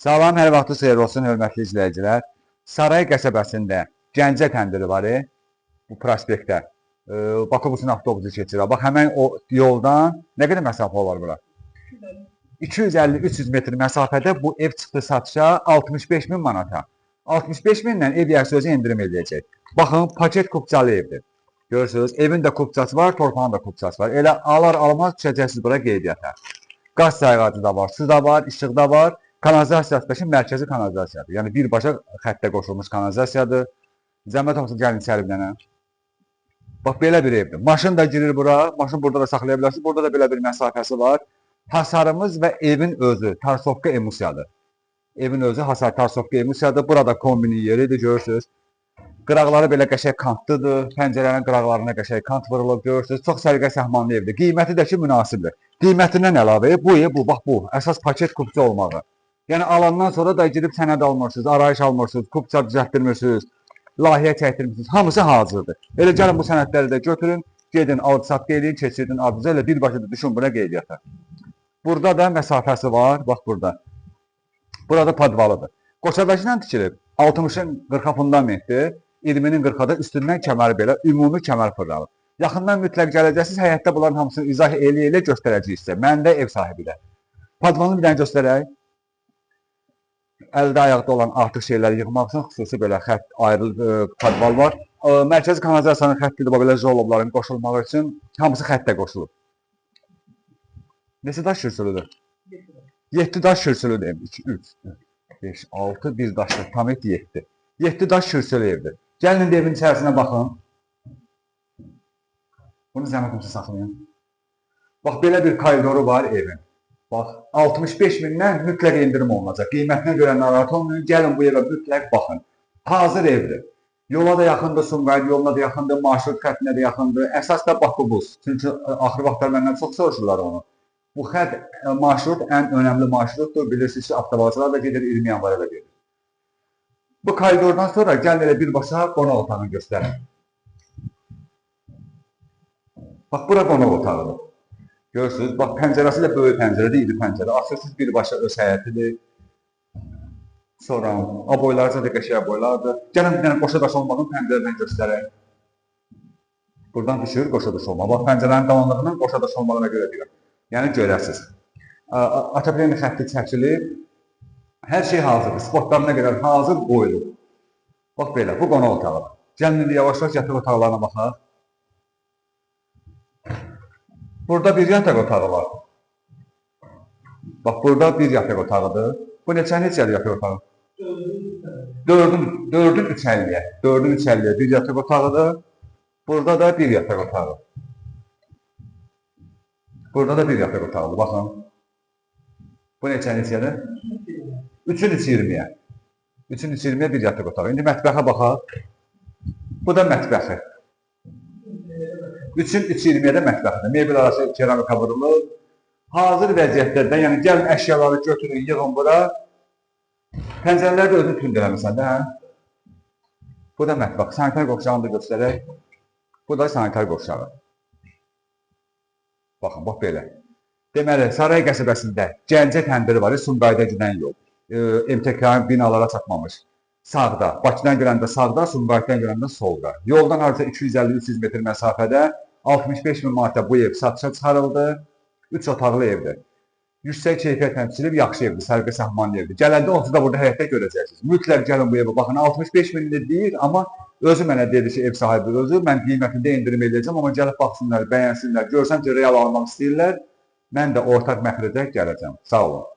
Salam, hər vaxtınız xeyir olsun, hörmətli izləyicilər. Saray qəsəbəsində Gəncə təndiri var, bu prospektdə. Bakıbusun avtobusu keçir. Bax, həmən o yoldan nə qədər məsafə olar bura? 250-300 metr məsafədə bu ev çıxdı satışa 65 min manata. 65 mindən ev yiyəsi özü endirim eləyəcək. Baxın, paket kupçalı evdir. Görürsünüz, evin də kupçası var, torpağın da kupçası var. Elə alar almaz düşəcəksiniz bura qeydiyyata. Qaz sayğacı da var, su da var, işıq da var. Kanalizasiyası da ki, mərkəzi kanalizasiyadır. Yəni birbaşa xəttə qoşulmuş kanalizasiyadır. Zəhmət olmasa gəlin içəri bir dənə. Bax belə bir evdir. Maşın da girir bura. Maşın burada da saxlaya bilərsiniz. Burada da belə bir məsafəsi var. Hasarımız və evin özü tarsovka emusiyadır. Evin özü hasar tarsovka emusiyadır. Burada kombinin yeridir, görürsünüz. Qıraqları belə qəşəng kantlıdır. Pəncərənin qıraqlarına qəşəng kant vurulub, görürsünüz. Çox səliqə səhmanlı evdir. Qiyməti də ki, münasibdir. Qiymətindən əlavə bu ev, bu, bax bu. Əsas paket kupça olmağı. Yəni alandan sonra da girib sənəd almırsınız, arayış almırsınız, kupça düzəltdirmirsiniz, layihə çəkdirmirsiniz. Hamısı hazırdır. Elə gəlin bu sənədləri də götürün, gedin alıb-satqı eləyin, keçirdin adınıza, elə birbaşa da düşün bura qeydiyyata. Burada da məsafəsi var, bax burada. Burada podvalıdır. Qoşadaşı ilə tikilib. 60-ın 40-a fundamentdir. 20-nin 40-a da üstündən kəmər belə, ümumi kəmər fırlanıb. Yaxından mütləq gələcəksiniz, həyətdə bunların hamısını izah eləyə-eləyə göstərəcəyik sizə. Mən də ev sahibi də. Podvalını bir dənə göstərək. Əldə ayaqda olan artıq şeyləri yığmaq üçün xüsusi belə xətt ayrı podval var. Mərkəzi kanalizasiyanın xətti də belə jolobların qoşulmağı üçün hamısı xəttə qoşulub. Neçə daş kürsülüdür? 7 daş kürsülüdür ev. 2, 3, 4, 5, 6, 1 daşlı. Tam et 7. 7 daş kürsülü evdir. Gəlin indi evin içərisinə baxın. Bunu zəhmət olmasa saxlayın. Bax, belə bir koridoru var evin. Bax, 65 mindən mütləq endirim olunacaq. Qiymətinə görə narahat olmayın. Gəlin bu evə mütləq baxın. Hazır evdir. Yola da yaxındır, Sumqayıt yoluna da yaxındır, marşrut xəttinə də yaxındır. Əsas da Bakıbus. Çünki axır vaxtlar məndən çox soruşurlar onu. Bu xətt, marşrut ən önəmli marşrutdur. Bilirsiniz ki, avtobazalar da gedir, 20 yanvara da gedir. Bu koridordan sonra gəlin elə birbaşa qonaq otağını göstərim. Bax, bura qonaq otağıdır. Görürsünüz, bax pəncərəsi də böyük pəncərədir, iri pəncərə. Açırsınız birbaşa öz həyətidir. Sonra aboyları da qəşəng aboylardır. Gəlin bir dənə qoşa daş olmağın pəncərədən göstərək. Buradan düşür qoşa daş olmaq. Bax pəncərənin qalınlığından qoşa daş olmağına görə deyirəm. Yəni görəsiniz. Otoplen xətti çəkilib. Hər şey hazırdır. Spotlarına qədər hazır qoyulub. Bax belə, bu qonaq otağıdır. Gəlin indi yavaş-yavaş yataq otaqlarına baxaq. Burada bir yataq otağı var. Bax, burada bir yataq otağıdır. Bu neçəli yataq otağı? 4-ün 3.50-yə. 4-ün 3.50-yə bir yataq otağıdır. Burada da bir yataq otağı. Burada da bir yataq otağıdır. Baxın. Bu neçədir? 3-ün 3.20-yə. 3-ün 3.20-yə bir yataq otağı. İndi mətbəxə baxaq. Bu da mətbəxi. 3-ün 3.20-yə də mətbəxidir. Mebel arası keramika vurulur. Hazır vəziyyətlərdən, yəni gəlin əşyaları götürün, yığın bura. Pəncərələri də özün tünd eləmirsən də, hə? Bu da mətbəx. Sanitar qovşağını da göstərək. Bu da sanitar qovşağı. Baxın, bax belə. Deməli, Saray qəsəbəsində Gəncə təndiri var, Sumqayıta gedən yol. MTK binalara çatmamış. Sağda, Bakıdan gələndə sağda, Sumqayıtdan gələndə solda. Yoldan hardasa 250-300 metr məsafədə 65 min manata bu ev satışa çıxarıldı. 3 otaqlı evdir. Yüksək keyfiyyətlə tikilib, yaxşı evdir, səliqə səhmanlı evdir. Gələndə onsuz da burada həyətdə görəcəksiniz. Mütləq gəlin bu evə baxın. 65 minli deyir, amma özü mənə dedi ki, ev sahibi özü, mən qiymətində endirim eləyəcəm, amma gəlib baxsınlar, bəyənsinlər, görsəm ki, real almaq istəyirlər, mən də ortaq məxrəcə gələcəm. Sağ olun.